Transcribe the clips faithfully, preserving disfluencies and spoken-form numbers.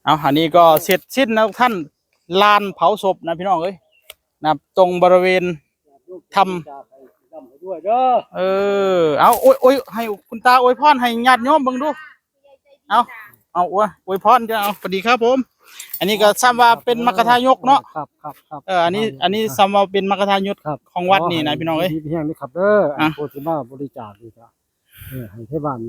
เอา อันนี้ก็เสร็จสิ้นแล้วท่าน ลานเผาศพนะพี่น้องเอ้ย นะ ตรงบริเวณทำ ด้วยเด้อ เออ เอา โอ้ยโอ้ย ให้คุณตาอวยพรให้ญาติโยมเบิ่งดู เอา เอา อวย อวยพรจ้ะ เอา สวัสดีครับผม อันนี้ก็ซ้ำว่าเป็นมรรคทายกเนาะ ครับครับครับ เออ อันนี้ อันนี้ซ้ำว่าเป็นมรรคทายก ครับ ของวัดนี่นะพี่น้องเอ้ย ดีเพียงนี้ครับเด้อ อ่ะ ผู้ที่มาบริจาคนี่ก็เออให้เทศบาล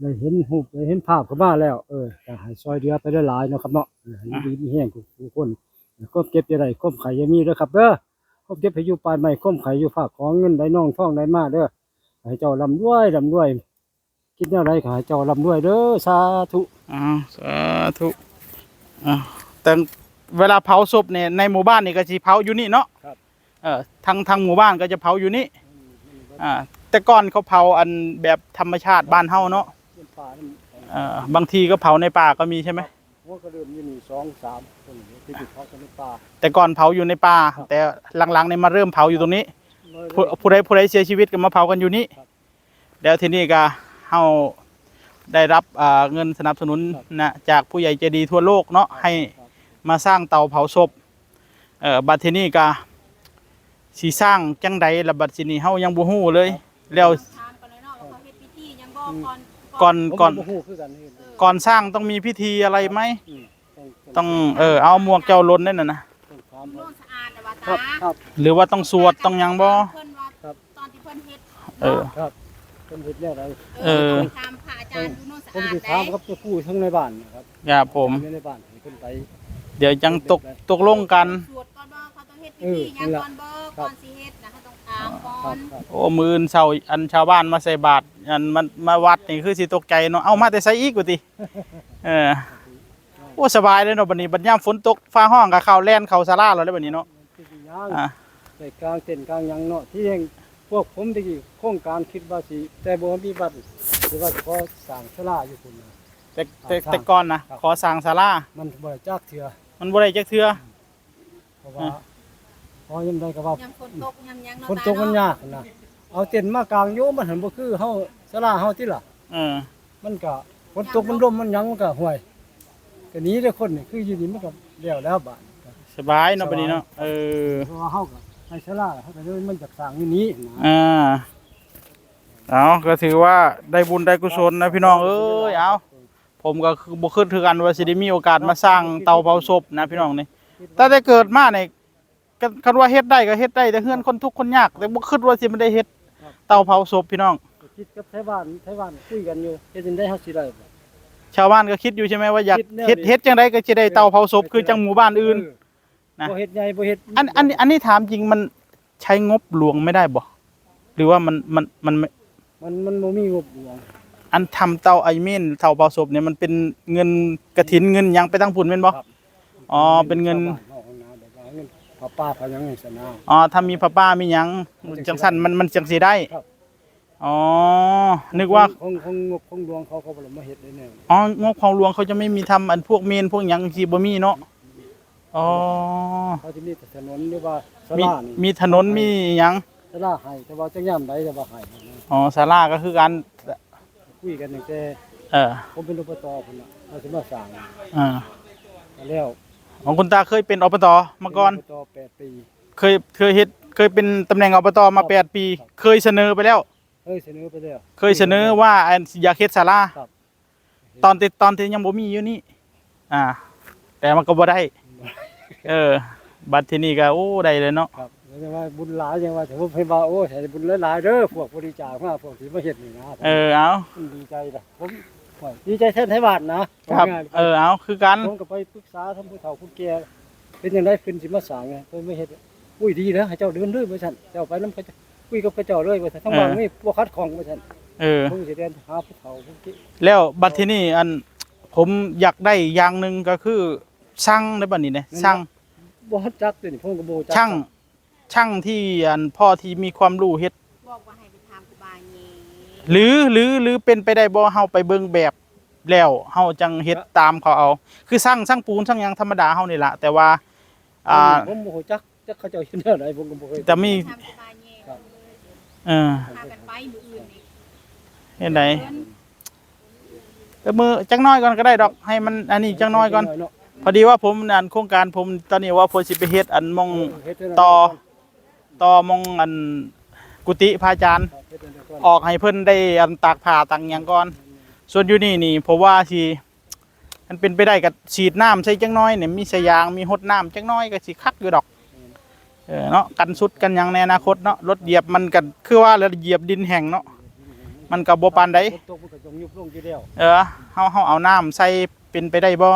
ได้เห็นรูปได้เห็นภาพเข้ามาแล้ว เออก็ให้ซอยเดือไปได้หลายๆเนาะครับเนาะเออให้ดีมีแห้งทุกคนความเจ็บจะได้ความไข้จะมีเด้อครับเด้อความเจ็บให้อยู่ปลายไม้ความไข้อยู่ภาคของเงินได้นองทองได้มาเด้อให้เจ้าร่ำรวยร่ำรวย คิดแนวใดขอให้เจ้าร่ำรวยเด้อสาธุ อ้าว สาธุ อ้าว แต่เวลาเผาศพเนี่ย ในหมู่บ้านนี่ก็สิเผาอยู่นี่เนาะ ครับ เออ ทั้ง ทั้งหมู่บ้านก็จะเผาอยู่นี่ อ่า แต่ก่อนเขาเผาอันแบบธรรมชาติบ้านเฮาเนาะ เป็นป่านั่น เออ บางทีก็เผาในป่าก็มีใช่ไหม หัวกระเดื่องอยู่นี่สองสามคนที่ติดเขากันในป่า แต่ก่อนเผาอยู่ในป่า ครับ แต่หลังๆเนี่ยมาเริ่มเผาอยู่ตรงนี้ เลย ผู้ ผู้ใด ผู้ใดเสียชีวิตก็มาเผากันอยู่นี่ ครับ แล้วทีนี้ก็เฮาได้รับ อ่า เงินสนับสนุน ครับ นะ จากผู้ใหญ่ใจดีทั่วโลกเนาะ ให้ ครับ มาสร้างเตาเผาศพ เอ่อ บัดทีนี้ก็สิสร้างจังใดล่ะ บัดทีนี้เฮายังบ่ฮู้เลย แล้ว ถามก่อนเลยเนาะว่าเขาเฮ็ดพิธียังบ่ก่อน ก่อน ผม ก่อน บ่ฮู้คือกันนี่ ก่อนสร้างต้องมีพิธีอะไรไหม อืม ต้อง เออ เอาหมวกเจ้าหล่นนั่นน่ะนะ ต้องถาม โน่นสะอาดแต่ว่า ครับ ตา ครับ หรือว่าต้องสวดต้องหยังบ่ เพิ่นว่า ครับ ตอนที่เพิ่นเฮ็ด เออ ครับเพิ่นเฮ็ดแนวใด เออ ถามพระอาจารย์อยู่โน่นสะ ผม อาด สิ ได้ ถามกับเจ้าผู้ทั้งในบ้านนะครับ ครับผม อยู่ในบ้านให้เพิ่นไป เดี๋ยวจังตก ตกลงกัน สวดก่อนบ่เขาต้องเฮ็ดพิ เออ ธียังก่อนบ่ ครับ ก่อนสิเฮ็ดนะเขาต้องถามก่อ ครั น บครับ โอ้ มื้ออื่นเช้าอันชาวบ้านมาใส่บาตร อันมันมาวัดนี่คือสิตกใจเนาะ เอามาแต่ไสอีกว่าติ เออ โอ้ สบายเลยเนาะ บัดนี้ บัดยามฝนตกฟ้าฮ้องก็เข้าแล่นเข้าศาลาแล้วเด้อบัดนี้เนาะ เป็นหยัง อ่า ใส่กลางเต็นท์กลางหยังเนาะที่แห่งพวกผมตะกี้โครงการคิดว่าสิแต่บ่มีบัตรสิว่าขอสร้างศาลาอยู่พุ่นนะ แต่แต่ อ่า แต่ก่อนนะ ครับ ขอสร้างศาลา มันบ่ได้จักเทื่อ มันบ่ได้จักเทื่อ เพราะว่า อ่ะ เพราะยังได้ก็ว่า ยามฝนตกยามหยังเนาะ ฝนตกมันยากนะเอาเต็นท์มากางโยมมันหันบ่คือเฮาศาลาเฮาติล่ะ เออ มันก็ฝนตกมันลมมันหยังมันก็ห่วยก็หนีได้คนนี่คืออยู่นี่มันก็แล้วแล้วบาด สบายเนาะบัดนี้เนาะ เออ เพราะว่าเฮาก็ให้ศาลาเฮาก็เลยมันจักสร้างอยู่นี่นะ อ่า เอา ก็ถือว่าได้บุญได้กุศลนะพี่น้องเอ้ย เอา ผมก็คือบ่คิดคือกันว่าสิได้มีโอกาสมาสร้างเตาเผาศพนะพี่น้องนี่ ตั้งแต่เกิดมาเนี่ย ก็คันว่าเฮ็ดได้ก็เฮ็ดได้แต่เฮือนคนทุกข์คนยาก แต่บ่คิดว่าสิมาได้เฮ็ดเตาเผาศพพี่น้อง คิดกับไทบ้านไทบ้านคุยกันอยู่เฮ็ดจังได๋เฮาสิได้บ่ ชาวบ้านก็คิดอยู่ใช่ไหมว่าอยาก คิดแนว เฮ็ด นี้ เฮ็ดจังไดก็สิได้เตาเผาศพคือจังหมู่บ้านอื่น เออ นะ บ่เฮ็ดใหญ่บ่เฮ็ด อันอันอันนี้ถามจริงมันใช้งบหลวงไม่ได้บ่ หรือว่ามันมันมันไม่ มันมันบ่มีงบหลวง อันทำเตาไอเมนเตาเผาศพเนี่ยมันเป็นเงินกฐินเงินหยังไปตั้งพุ่นแม่นบ่ ครับ อ๋อ เป็นเงิน ชาวบ้านเฮานะแบบว่าเงินผ้าป่าผ้าหยังจังซั่นนะ อ๋อ ถ้ามีผ้าป่ามีหยังจังซั่นมันมันจังสิได้ ครับ อ๋อ นึกว่า ของของงบของหลวงเขาเขาบ่ได้มาเฮ็ดได้แนว อ๋องบของหลวงเขาจะไม่มีทำอันพวกเมนพวกหยังสิบ่มีเนาะ อ๋อ เขาจะมีแต่ถนนหรือว่าศา มี ลานี่ มีถนนมีหยัง ศาลาให้แต่ว่าจักยามใดแต่ว่าให้นะ อ๋อ ศาลาก็คือการ คุยกันตั้งแต่ เออ ผมเป็นอบตพุ่นน่ะเราสิมาสร้าง อ่า แล้ว ของคุณตาเคยเป็น อบต มาก่อน อบตแปดปี เคยเคยเฮ็ดเคยเป็นตำแหน่ง อบต มาแปดปี เคยเสนอไปแล้ว เคยเสนอไปแล้ว เคยเสนอว่าอันอยากเฮ็ดศาลา ครับ ตอนที่ตอนที่ยังบ่มีอยู่นี่ อ่า แต่มันก็บ่ได้ เออ บัดทีนี้ก็โอ้ได้เลยเนาะ ครับแล้วจังว่าบุญหลายจังว่าแต่ผมเพิ่นว่าโอ้ยให้บุญหลายๆเด้อพวกบริจาคมาพวกที่มาเฮ็ดนี่นะ เออ เอา ผมดีใจนะผมโอ้ยดีใจแทนไทบ้านนะครับ ง่ายๆ เออ เอาคือกัน ผมก็ไปปรึกษาทางผู้เฒ่าผู้แก่เป็นจังได๋เพิ่นสิมาสร้างไงเพิ่นมาเฮ็ดอุ้ยดีนะให้เจ้าเดินเด้อว่าซั่นเจ้าไปนำเขาเจ้าคุยกับเขาเจ้าเลยว่าซั่นทางบ้าน เออ มีบ่ขัดข้องว่าซั่น เออ ผมสิเดินหาผู้เฒ่าผู้แก่ แล้วบัดทีนี้อันผมอยากได้อย่างหนึ่งก็คือช่างในบัดนี้เนี่ยช่าง บ่รู้จักตัวนี้ผมก็บ่รู้จัก ช่าง ช่างที่อันพ่อที่มีความรู้เฮ็ด บอกว่าให้ไปถามครูบาเย หรือหรือหรือเป็นไปได้บ่เฮาไปเบิ่งแบบแล้วเฮาจังเฮ็ดตามเขาเอา คือช่างช่างปูนช่างหยังธรรมดาเฮานี่ล่ะ แต่ว่า อ่า ผมบ่รู้จักจักเขาเจ้าเฮ็ดแนวใดผมก็บ่เคย จะมี ถามครูบาเย ครับ เออ พากันไปมื้ออื่นนี่ เฮ็ดได๋ เพิ่น มือจักหน้อยก่อนก็ได้ดอก ให้มันอันนี้จักหน้อยก่อน เนาะ พอดีว่าผมอันโครงการผมตอนนี้ว่าผมสิไปเฮ็ดอันหม่อง เออ เฮ็ดให้หน่อย ต่อ ต่อหม่องอันกุฏิพระอาจารย์ ครับ เฮ็ดให้หน่อยก่อน ออกให้เพิ่นได้อันตากผ้าตากหยังก่อน ส่วนอยู่นี่นี่ผมว่าสิ มันเป็นไปได้ก็ฉีดน้ำใส่จักหน้อยเนี่ย มีสายยาง มีหดน้ำจักหน้อยก็สิคักอยู่ดอก เออเนาะ กันสุดกันหยังในอนาคตเนาะ รถเหยียบมันก็คือว่าแล้วเหยียบดินแห้งเนาะ มันก็บ่ปานใด ฝนตกมันก็ต้องยุบลงอยู่แล้ว เออ เฮา เฮาเอาน้ำใส่เป็นไปได้บ่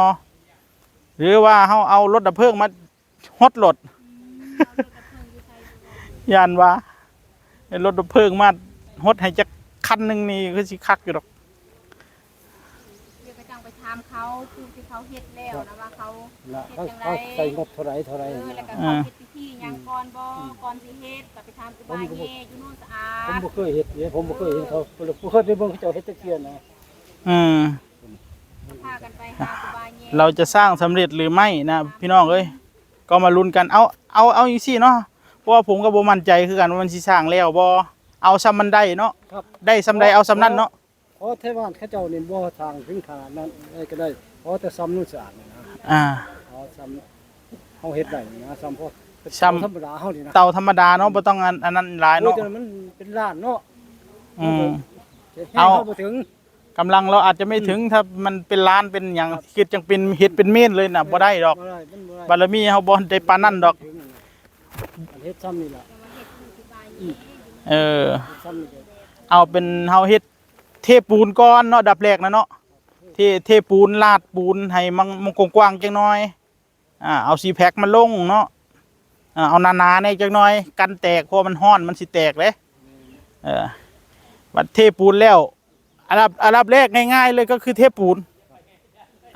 หรือว่าเฮาเอารถดับเพลิงมาหดรถ ย่านว่าให้รถดับเพลิงมาหดให้จักคันหนึ่งนี่คือสิคักอยู่ดอก เดี๋ยวก็จั่งไปถามเขาผู้ที่เขาเฮ็ดแล้วนะว่าเขา ละ เฮ็ด เขา จั่งใด เขาใส่งบเท่าไหร่เท่าไหร่ เออ นะ แล้วก็เขาเฮ็ดพิธีหยังก่อนบ่ ก่อนสิเฮ็ดก็ไปถามครูบาแย่อยู่โน่นสะอาด ผมบ่เคยเฮ็ดเด้ ผมบ่เคยเห็นเขา บ่เคยไปเบิ่งเขาเจ้าเฮ็ดจักเทื่อนะ อืม พากันไปหาครูบาแย่ เราจะสร้างสำเร็จหรือไม่นะพี่น้องเอ้ย ก็มาลุ้นกัน เอา เอา เอาจั่งซี้เนาะ เพราะว่าผมก็บ่มั่นใจคือกันว่ามันสิสร้างแล้วบ่ เอาส่ำมันได้เนาะ ครับ ได้ส่ำใดเอาส่ำนั้นเนาะ ขอไทบ้านเขาเจ้านี่บ่สร้างถึงขนาดนั้นได้ก็ได้ ขอแต่ซ่อมนู่นสะอาดนี่นะ อ่า ขอซ่อม เฮาเฮ็ดได้นี่นะ ซ่อมพอ ซ่อม ธรรมดาเฮานี่นะ เตาธรรมดาเนาะ บ่ต้องอัน อันนั้นหลายเนาะ โอ้ย แต่มันเป็นล้านเนาะ อืม เฮ็ดให้ เอา เฮาบ่ถึง กำลังเราอาจจะไม่ถึง อืม ถ้ามันเป็นล้านเป็นหยัง ครับ คิดจั่งเป็นเฮ็ดเป็นเมนเลยน่ะ บ่ได้ดอก บ่ได้ มันบ่ได้ บารมีเฮาบ่ได้ปานนั้นดอก ถึง อันเฮ็ดซ่อมนี่ล่ะ เออ เฮ็ดซ่อมนี่ก็ เอาเป็นเฮาเฮ็ดเทปูนก่อนเนาะ อันดับแรกนะเนาะ เท เทปูน ลาดปูนให้มัน มันกว้างๆจักหน่อย อ่า เอาซีแพ็คมาลงเนาะ อ่า เอาหนาๆแหน่จักหน่อย กันแตก เพราะมันร้อน มันสิแตกเด้ เออ บัดเทปูนแล้ว อันดับ อันดับแรกง่ายๆเลยก็คือเทปูน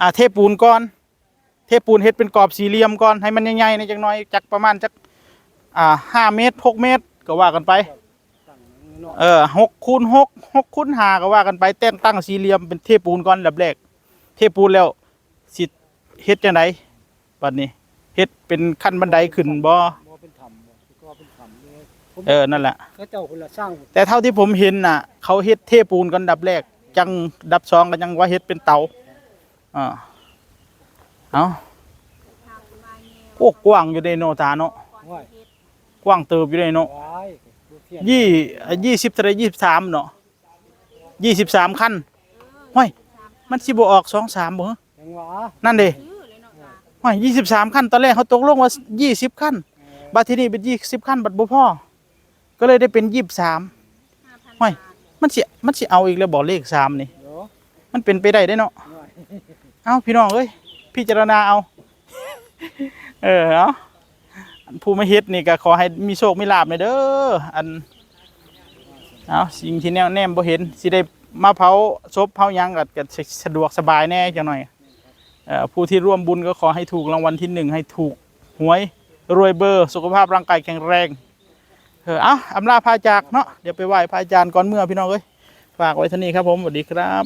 อ่า เทปูนก่อน เทปูนเฮ็ดเป็นกรอบสี่เหลี่ยมก่อน ให้มันใหญ่ๆแหน่จักหน่อย จักประมาณจัก อ่า ห้าเมตร หกเมตร ก็ว่ากันไป เออ หกคูณหก หกคูณห้า ก็ว่ากันไป แต่งตั้งสี่เหลี่ยมเป็นเทปูนก่อนอันดับแรก เทปูนแล้ว สิเฮ็ดจั่งใดบัดนี้ เฮ็ดเป็นขั้นบันไดขึ้นบ่ บ่เป็นถ้ำบ่ ก็เป็นถ้ำเลย ผม เออ นั่นแหละ เขาเจ้าคนละสร้าง แต่เท่าที่ผมเห็นน่ะ เขาเฮ็ดเทปูนก่อนอันดับแรก จั่งอันดับสองก็จั่งว่าเฮ็ดเป็นเตา อ่า เอา โอ้ กว้างอยู่เด้เนาะตาเนาะ ว้าย กว้างเติบอยู่เด้เนาะ ว้าย ยี่ ยี่สิบเท่าใด ยี่สิบสามเนาะ ยี่สิบสามคัน ห้วย มันสิบ่ออกสองสามบ่ ยังหวา นั่นเด้ ห้วย ยี่สิบสามคัน ตอนแรกเขาตกลงว่ายี่สิบคัน เออ บัดทีนี้เป็นยี่สิบคัน บัดบ่พอ ก็เลยได้เป็นยี่สิบสาม ห้วย มันสิ มันสิเอาอีกแล้วบ่ เลขสามนี่ เดี๋ยว มันเป็นไปได้เด้เนาะ หน่อย เอ้า พี่น้องเอ้ย พิจารณาเอา เออ เอา ผู้มาเฮ็ดนี่ก็ขอให้มีโชคมีลาภแหน่เด้อ อัน เอา สิ่งที่แนม แนมบ่เห็น สิได้มาเผาศพเผาหยังก็ ก็สะดวกสบายแหน่จักหน่อย เอ่อ ผู้ที่ร่วมบุญก็ขอให้ถูกรางวัลที่หนึ่ง ให้ถูกหวย รวยเบอร์ สุขภาพร่างกายแข็งแรง เออ เอา อำลาพระจากเนาะ เดี๋ยวไปไหว้พระอาจารย์ก่อนเมือพี่น้องเอ้ย ฝากไว้เท่านี้ครับผม สวัสดีครับ